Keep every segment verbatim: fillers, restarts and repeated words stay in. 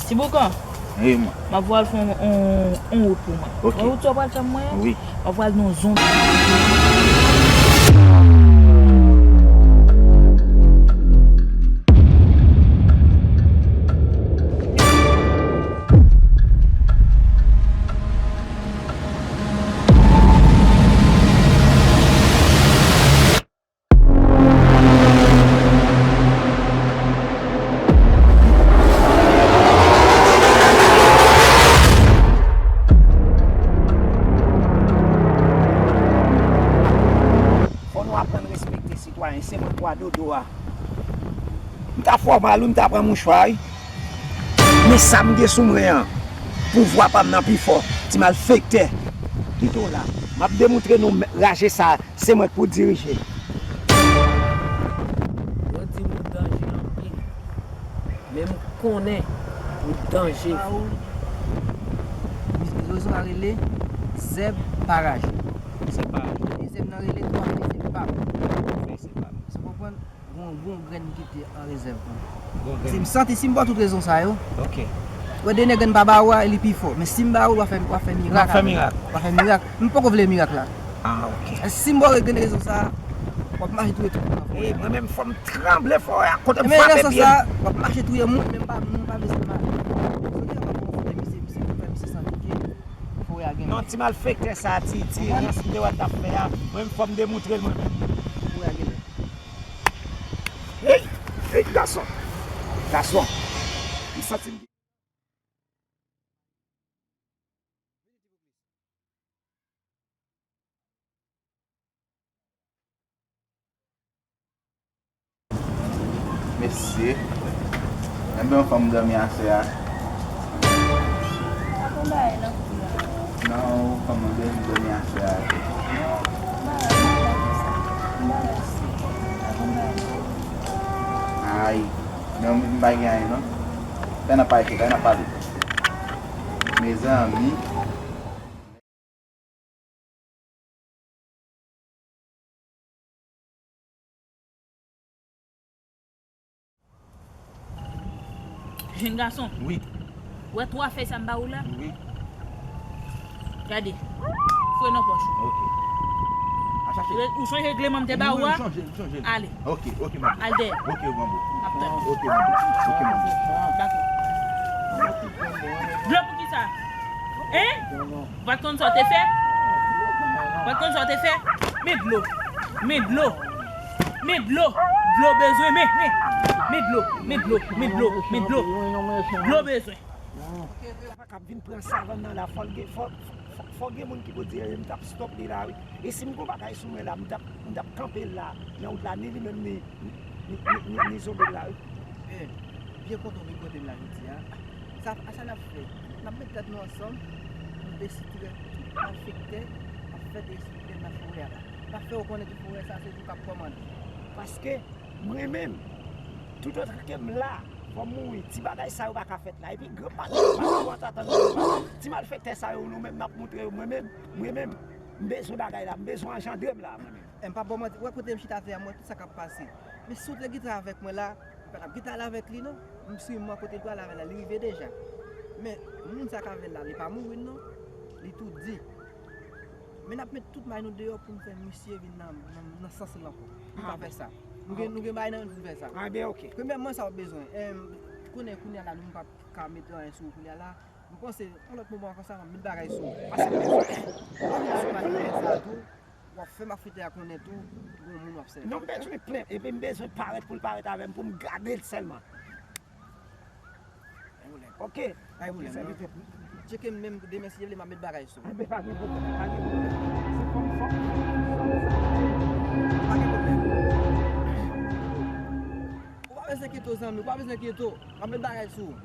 Ti Boukan, wi, mwen, m ap voye al fè yon, yon, yon wout pou mwen. Ok. Wè wout sa w pral fè mwen an? Wi. M ap voye al nan yon zòn. Fò nou aprann respekte sitwayen, se mwen k wa dodo a. M ta fè w mal wi, m ta pran mouchwa wi. Men sa m gen sou mwen an, pouvwa pa m nan pi fò. Ti malfektè. Kite w la. M ap demoutre nou raje sa, se mwen k pou dirije. Yo di m ou danje anpil, men m konnen ou danje. Rezo a rele Zèb Paraje. Zèb Paraje. E zèb nan rele twa fèy se pam. Twa fèy se pam. Sa w konprann? Gon, gon grenn ki te an rezèv pou ou. Gon grenn. Si m santi, si m ba w tout rezon sa yo. Ok. Wè, dènye grenn pa ba ou a, li pi fò. Men si m ba ou, w a fè, w a fè mirak. M ap fè mirak. W a fè mirak. M poko vle mirak la. Ah, ok. E si m ba w grenn rezon sa, w ap mache touye tout moun nan forè a. Ey, mwen menm fò m tranble forè a. Kote m frape pye m. Sa, w ap mache touye moun, men m pa, m pa bezwen mal. Jodi a, m ap fè misye, misye, fè misye santi ke forè a gen. Non, ti malfektè sa, ti, ti rans m te wè l t ap fè a, mwen menm fò m demoutre l mwen menm. Forè a gen. Hey! Hey, gason! Gason! M santi m. Mesye. Enben, yon fanm dòmi aswè a. Pa gen bagay nan kou la. Non, fanm nan dòmi, dòmi aswè a. Non, bagay, bagay konsa. Bagay si. Pa gen bagay. Ay. Non, m pa gen anyen, non. Kay n ap pale, kay n ap pale. Mezanmi. Jenn gason. Wi. Wè twa fèy sa m ba ou la? Wi. Gade. Foure nan pòch ou. Ok. Al chache. Ou sonje regleman m te ba ou a? Wi, m sonje, m sonje. Ale. Ok, ok, manbo. Al dèyè. Ok, manbo. M ap tann. Ok, manbo. Ok, manbo. Dakò. Dlo pou kisa? Hein? Ou pa t konn sa w te fè? Ou pa t konn sa w te fè? Men dlo. Men dlo. Men dlo. Dlo bezwen. Men, men. Men dlo. Men dlo. Men dlo. Men dlo. Dlo bezwen. Sa pa ka vin pran savann nan la, fò l gen, fò, fò, fò gen moun ki pou di, "Eh, m t ap stòp li la, wi." E si m gon bagay sou mwen la, m t ap, m t ap kanpe l la, nan wout la, ni li menm, ni, ni, ni, ni, ni zonbi l la, wi. Eh, byen kontan w vin kote m la jodi a. Sa, a sa n ap fè? N ap met tèt nou ansanm pou n desitire tout malfektè k ap fè destrikte nan forè a la. N ap fè yo konnen tout forè sa se nou k ap kòmande. Paske mwen menm, toutotan ke m la, fò m mouri. Ti bagay sa yo pa ka fèt la. Epi gran patwon, patwon an t ap tann ti malfektè sa yo, nou menm n ap moutre yo. Mwen menm, mwen menm, m bezwen bagay la, m bezwen anjandre m la, mwen menm. E m p ap ba w manti, wè kote m chita atè a, m wè tout sa k ap pase. Men si w te gentan avèk mwen la, m pa t ap gentan ale avèk li non. M swiv mwen kote l prale avè l la, li rive deja. Men moun sa k avè l la, li pa mouri non. Li tou di. Men n ap met tout may nou deyò pou n fè misye vin nan, nan, nan sans l ankò. Nou pa fè sa. Nou gen, nou gen bagay nan men n pou n fè sa. Ah, ben, ok. Premyèman, sa w bezwen. Em, konnen kounye a la, nou p ap ka mete anyen sou ou kounye a la. M panse, yon lòt moman konsa, m ap met bagay sou ou. Paske m bezwen. Lè w vin sou malfektè sa tou, w ap fè malfektè a konnen tou, gon moun w ap sèvi. Non, m bezwen plent, epi m bezwen parèt pou l parèt avè m, pou m gade l sèlman. Pa gen pwoblèm. Ok. Pa gen pwoblèm, non. Tcheke m menm demen si Dye vle, m ap met bagay sou ou. Enben, pa gen pwoblèm, pa gen pwoblèm. Se kòm fòk. Pa gen pwoblèm. Ou pa bezwen enkyete w, zanmi, ou pa bezwen enkyete w. M ap met bagay sou ou.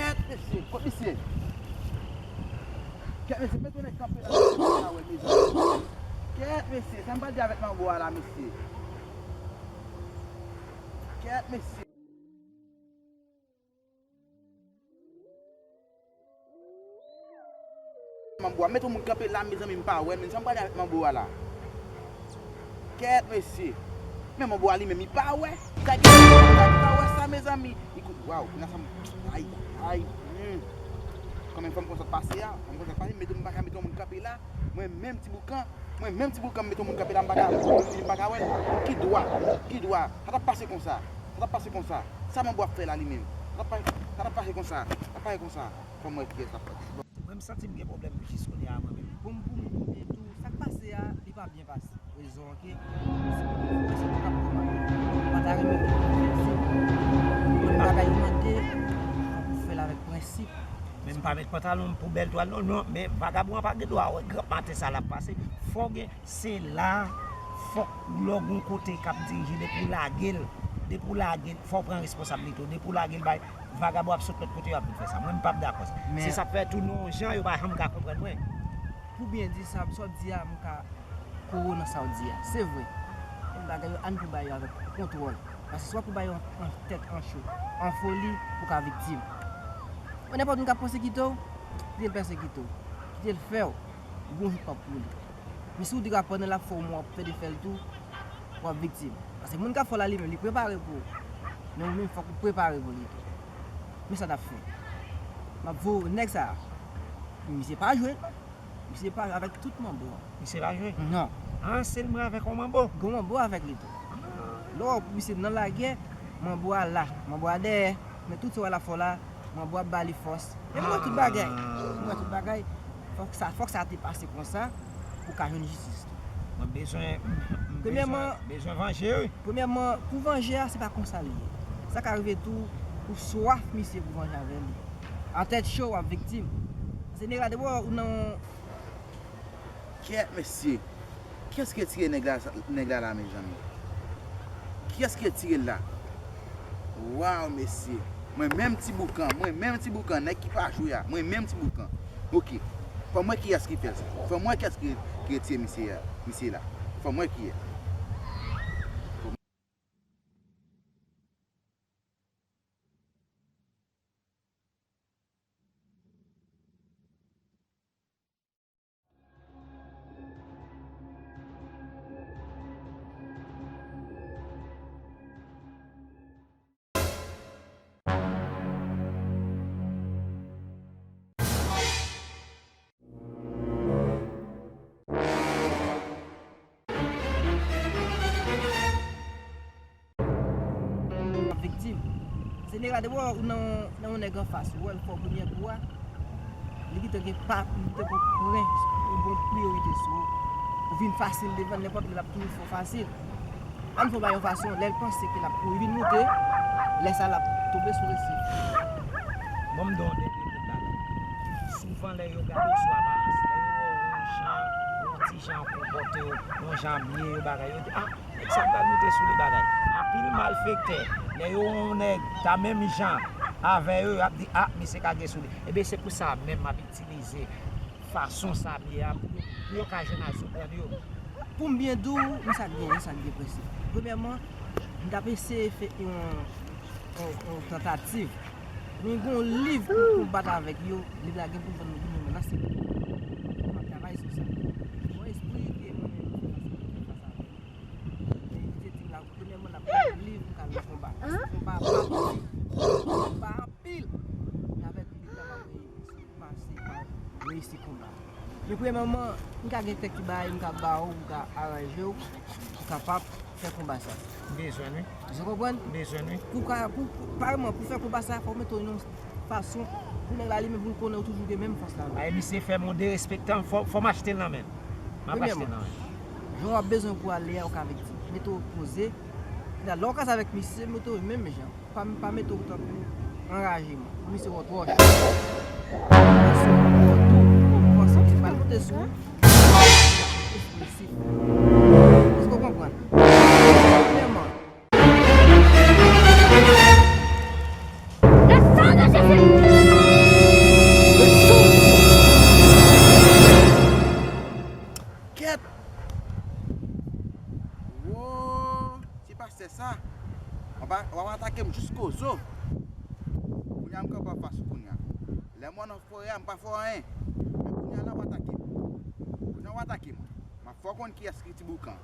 Kèt, mesye, kot misye? Kèt, mesye, mete yon nèg kanpe la, mesye, la, wè, mezanmi. Kèt, mesye, sa m pral di avèk manbo a la, mesye. Kèt, mesye. Manbo a, mete yon moun kanpe la, mezanmi, m pa wè, men sa m pral di avèk manbo a la. Kèt, mesye. Men manbo a li menm, li pa wè. Gade, gade, pa wè sa, mezanmi. Li kou-, waw, kounye a sa m, ay, ay, hmm. Kòman fanm konsa pase a? Fanm konsa pase, mete m pa ka mete yon moun kanpe la. Mwen menm ti boukan, mwen menm ti boukan m mete yon moun kanpe la, m pa ka, m pa ka wè l. Ki dwa, ki dwa? Sa t ap pase konsa, sa t ap pase konsa. Sa manbo ap fè la li menm? Sa t ap pa-, sa t ap pase konsa, sa t ap pase konsa. Fò m wè kiyès k ap fè. Mwen, m santi m gen pwoblèm jis kounye a, mwen menm. Pou m, pou m, pou m di tou, sa k pase a, li pa byen pase. Rezon an ke, se pou, se pou k ap pran. M pa ta renmen ke pou fè se yon bagay ou mande, pou fè l avèk prensip. Men m pa met pantalon m pou bèl twal, non, non, men vagabon an pa gen dwa wè granp maten sa l ap pase. Fò w gen Se la, fòk lè w gon kote k ap dirije, depi w lage l, depi w lage l, fò w pran responsablite w. Depi w lage l bay vagabon ap sot lòt kote, yo ap vin fè sa. Mwen, m p ap dakò sa. Se sa k fè tou nou yon jan, yo pa janm ka konprann mwen. Pou byen di sa, sa w di a, m ka kore nan sa w di a. Se vre. Men bagay yo, ann pou bay yo avèk kontwòl. Paske swa pou bay yo an, an tèt an cho, an foli, pou ka viktim. Mwen, nenpòt moun k ap pèsekite w, kite l pèsekite w. Kite l fè w. Gon jou k ap pou li. Men si w di w ap pandan l ap fè w, w ap plede fè l tou, w ap viktim. Paske moun k ap fè w la li menm, li prepare pou ou. Men ou menm, fòk ou prepare pou li tou. Men sa n ap fè. M ap voye nèg sa a. Misye pa jwe, non. Misye pa jwe avèk tout manbo a. Misye pa jwe? Non. Ah, sèlman avèk yon manbo? Gon manbo avèk li tou. Lè w wè misye nan lagè, manbo a la, manbo a dèyè. Men tout sa w wè l ap fè w la, manbo a ba li fòs. Men m wè tout bagay. M wè tout bagay. Fòk sa, fòk sa te pase konsa pou w ka jwenn jistis tou. Mwen bezwen, m, m, m bezwen, bezwen vanje, wi. Premyèman, pou vanje a, se pa konsa li ye. Sa ka rive tou, ou swaf misye pou vanje avè li. An tèt cho, w ap viktim. Paske nèg la, depi w wè ou nan yon Kèt, mesye. Kiyès ki retire nèg la, nèg la la, mezanmi? Kiyès ki retire l la? Waw, mesye. Mwen menm ti boukan, mwen menm ti boukan, nèg ki pa jwe a, mwen menm ti boukan. Oke. Fò m wè kiyès ki fè sa. Fò m wè kiyès ki, ki retire misye a, misye la. Fò m wè kiyès. Viktim. Paske nèg la, depi w wè ou nan, nan yon nèg anfas, ou wè l fè w premye kou a, li gentan gen pa, li gentan gen pwen, yon bon priyorite sou ou. Ou vin fasil devan l, nenpòt lè l ap toujou fè w fasil. Ann fè w bay yon fason, lè l panse ke l ap kouri vin moute, lè sa l ap tonbe sou resif. Bon, m di w yon dènye ti bagay. Souvan lè yo gade w sou aparans, lè yo wè w yon jan, yon ti jan konpòte w, yon jan abiye yo, bagay, yo di, ah, nèg sa pral moute sou li bagay. Anpil malfektè, lè yo wè yon nèg ta menm jan avè yo, y ap di, ah, misye ka gen sou li. Ebyen, se pou sa menm m ap itilize fason sa m ye a pou yo, pou yo ka jwenn a sou kòn yo. Pou m byen di w, men sa k gen, men sa k gen prensip. Premyèman, m t ap eseye fè yon, yon, yon tantativ. Men gon liv pou, pou bat avèk yo, liv la gen pou vann, li menm nan se m ap travay sou sa. Gon espri ke mwen menm, mwen fè fas avè l. Men li te di m la, premyèman, n ap pran liv, m ka nan konba. Paske konba pa piti. Konba anpil. Men avèk liv la, m ap reyisi, pase, m ap reyisi konba. Men premyèman, m ka gen kèk ti bagay m ka ba w, m ka aranje w, pou w kapab fè konba sa. M bezwen l, wi. Ou konprann? M bezwen l, wi. Pou ka, pou, pou, parèman, pou fè konba sa, fò w mete w nan yon fason pou nèg la li menm, pou l konnen w toujou gen menm fòs la. Ay, misye fè m yon derespektan, fò, fò m achte l nan men l. M ap achte l nan men l. Jan w ap bezwen pou ale a, ou ka viktim. Mete w poze. Lè w ka avèk misye, mete w menm jan. Pa, pa mete w tankou anraje, man. Misye wè w twò cho. Misye wè w twò cho. Ou santi l pral monte sou ou. Ekspresif. Èske w konprann? Premyèman, Le sang de Jésus. Forè a, m pa fè w anyen. Men kounye a la, w atake m. Kounye a, w atake m. M ap fè w konn kiyès ki Ti Boukan.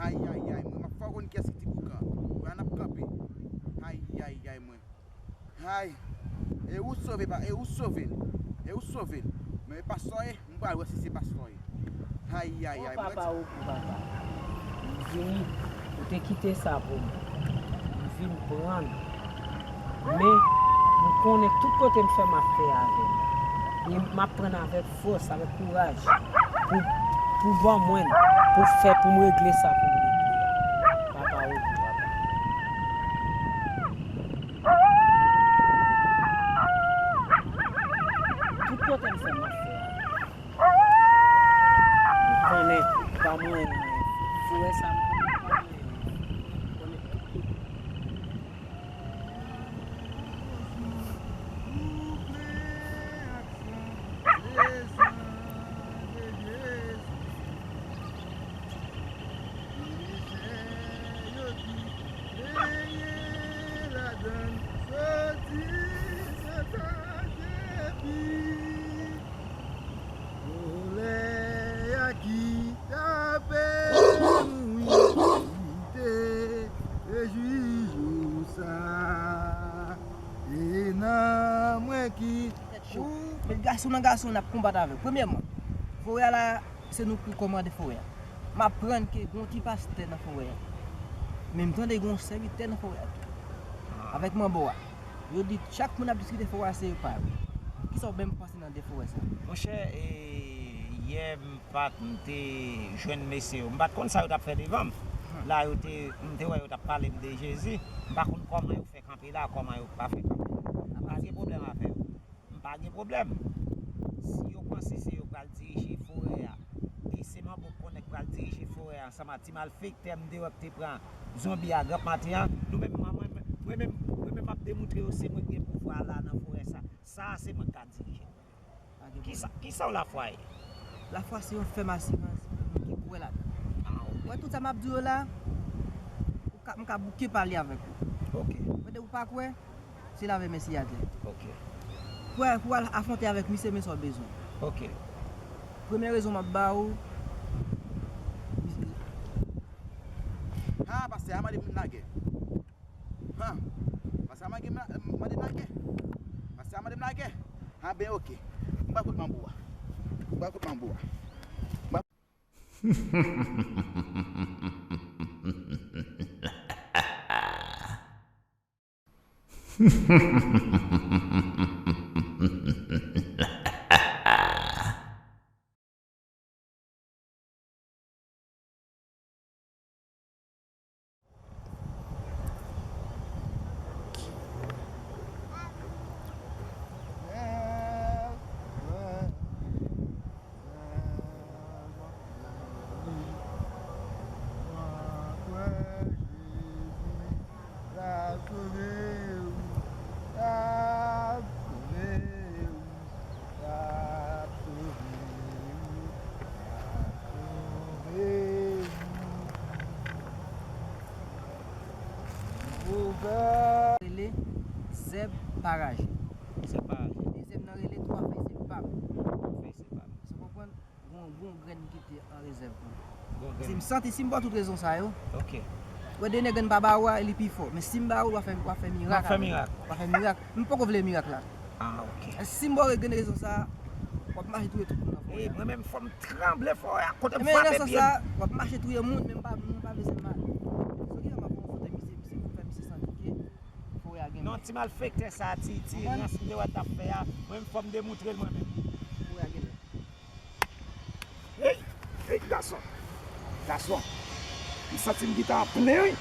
Ay, ay, ay, mwen, m ap fè w konn kiyès ki Ti Boukan. Kounye a, n ap kanpe. Ay, ay, ay, mwen. Ay. E ou sove, pa, e ou sove l. E ou sove l. Men e pastè w ye, m pral wè si se pastè w ye. Ay, ay, ay, mwen papa, ou pou papa. M vini, ou te kite sa pou mwen. M vin pran l. Men, m konnen tout kote m fè m ap fè avè l. E m ap pran avèk fòs, avèk kouraj. Pou, pou ban mwen l, pou fè, pou m regle sa pou m regle a. Papa, ou pou papa. Tout kote m fè m ap fè avè l. Ou konnen, pa mwen, frè sa m konnen pa mwen. Konnen tout kote. Solèy a ki tape nou, wi, te rejwi jou sa. E nan mwen ki Cho. Men gason nan gason, n ap konbat avè l. Premyèman, forè a la, se nou ki kòmande forè a. M aprann ke gon ti pastè nan forè a. Men m tande gon sèvitè nan forè a tou. Avèk manbo a. Yo di chak moun ap diskite forè a se yo pa yo. Kisa w menm panse nan de forè sa? Monchè, e, yè m pa t, m te jwenn mesye yo. M pa t konn sa yo t ap fè devan m. La yo te, m te wè yo t ap pale m de Jezi. M pa konn kòman yo fè kanpe la, kòman yo pa fè kanpe. M pa gen pwoblèm avè yo. M pa gen pwoblèm. Si yo panse se yo k pral dirije forè a, e se manbo konnen k pral dirije forè a ansanm ak ti malfektè m de wè k te pran zonbi a granp maten an, nou menm, mwen, mwen, mwen menm, mwen menm m ap demontre yo se mwen k gen pouvwa la nan forè sa. Sa a se mwen k ka dirije. Kisa, kisa w lafwa ye? Lafwa se yon fèm asirans pou moun ki kwè ladan. Ah, ok. Wè tout sa m ap di yo la, ou ka, m ka bouke pale avèk ou. Ok. Mwen de ou pa kwè, se lave men siyatè. Ok. Pou, pou al afwonte avèk misye, men sa w bezwen. Ok. Premye rezon m ap ba ou. Ha, pastè a mande m lagè. Ha, pastè a mande m la-, mande m lagè. Pastè a mande m lagè. Ha, ben, ok. M pral kote manbo a. M pral kote manbo a. Rele zèb paraje. Zèb paraje. Dezyèm nan rele twa fèy se pam. Fèy se pam. Sa w konprann? Gon, gon grenn ki te an rezèv pou ou. Gon grenn. Si m santi, si m ba w tout rezon sa yo. Ok. Wè, dènye grenn pa ba ou a, li pi fò. Men si m ba ou, w a fè, w a fè mirak avè l. M ap fè mirak. W a fè mirak. M poko vle mirak la. Ah, ok. Si m ba ou grenn rezon sa, w ap mache touye tout moun nan forè a. Ey, mwen menm fò m tranble forè a. Kote m frape pye m. Sa, w ap mache touye moun, men m pa, m pa bezwen mal. Se ki sa m ap fè yon foto misye, misye, pou fè misye santi ke forè a gen. Non, ti malfektè sa, ti, ti rans m te wè t ap fè a. Mwen menm fò m demontre l mwen menm. Forè a gen. Ey, ey, gason. Gason. M santi m gentan plen, wi.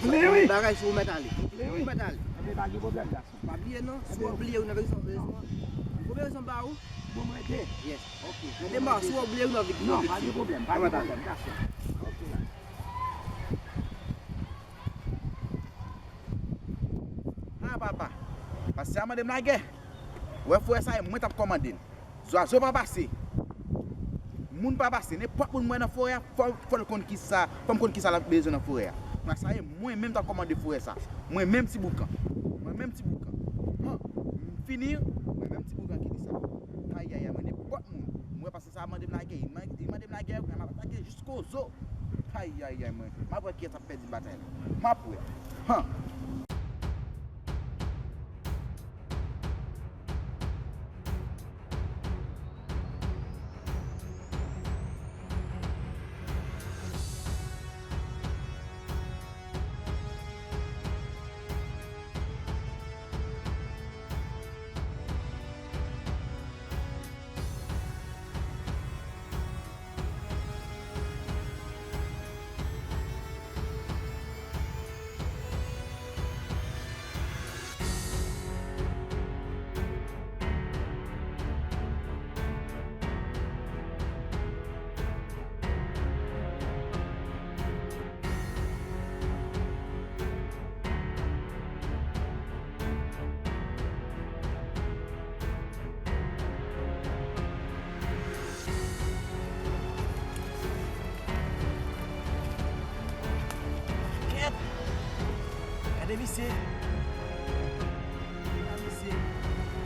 Plen, wi. Bagay si ou mèt ale. Plen, wi. Ou mèt ale. Enben, pa gen pwoblèm, gason. Pa bliye non, si w bliye ou nan vèsyon, vèsyon. Konbyen vèsyon ba ou? Bon, mwen de. Yes. Ok. Mwen de ma, si w bliye ou nan vèsyon. Non, pa gen pwoblèm, pa gen pwoblèm, gason. Ok. Ha, papa. Pastè a mande m lagè. Wè, frè sa, e mwen t ap kòmande l. Zwazo pa pase. Moun pa pase. Nenpòt moun m wè nan forè a, fò, fò l konn kisa, fò m konn kisa l ap bezwen nan forè a. Nan sa ye, mwen menm t ap kòmande forè sa. Mwen menm Ti Boukan. Mwen menm Ti Boukan. Han, m fini, mwen menm Ti boukan ki di sa. Ayayay, mwen nenpòt moun. Mwen pase sa mande m lage. Li mande m lage, m ap atake jiskozo. Ayayay, mwen. M ap wè kiyès ap pèdi batay la. M ap wè. Han. Kèt! Gade misye! Gade misye!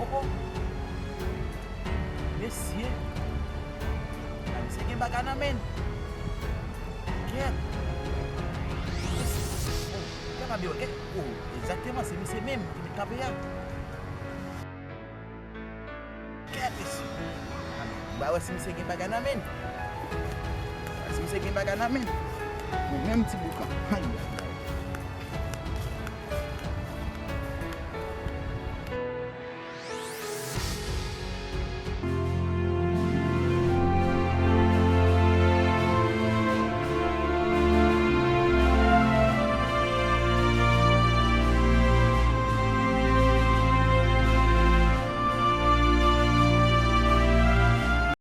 Oh, oh! Mesye! Gade misye gen bagay nan men l! Kèt! Oh, kèt ap yo, kèt! Oh, egzakteman, se misye menm ki met kanpe a! Kèt, mesye. M pa wè si misye gen bagay nan men l. Si misye gen bagay nan men l. Mwen menm ti boukan. Ay, ay,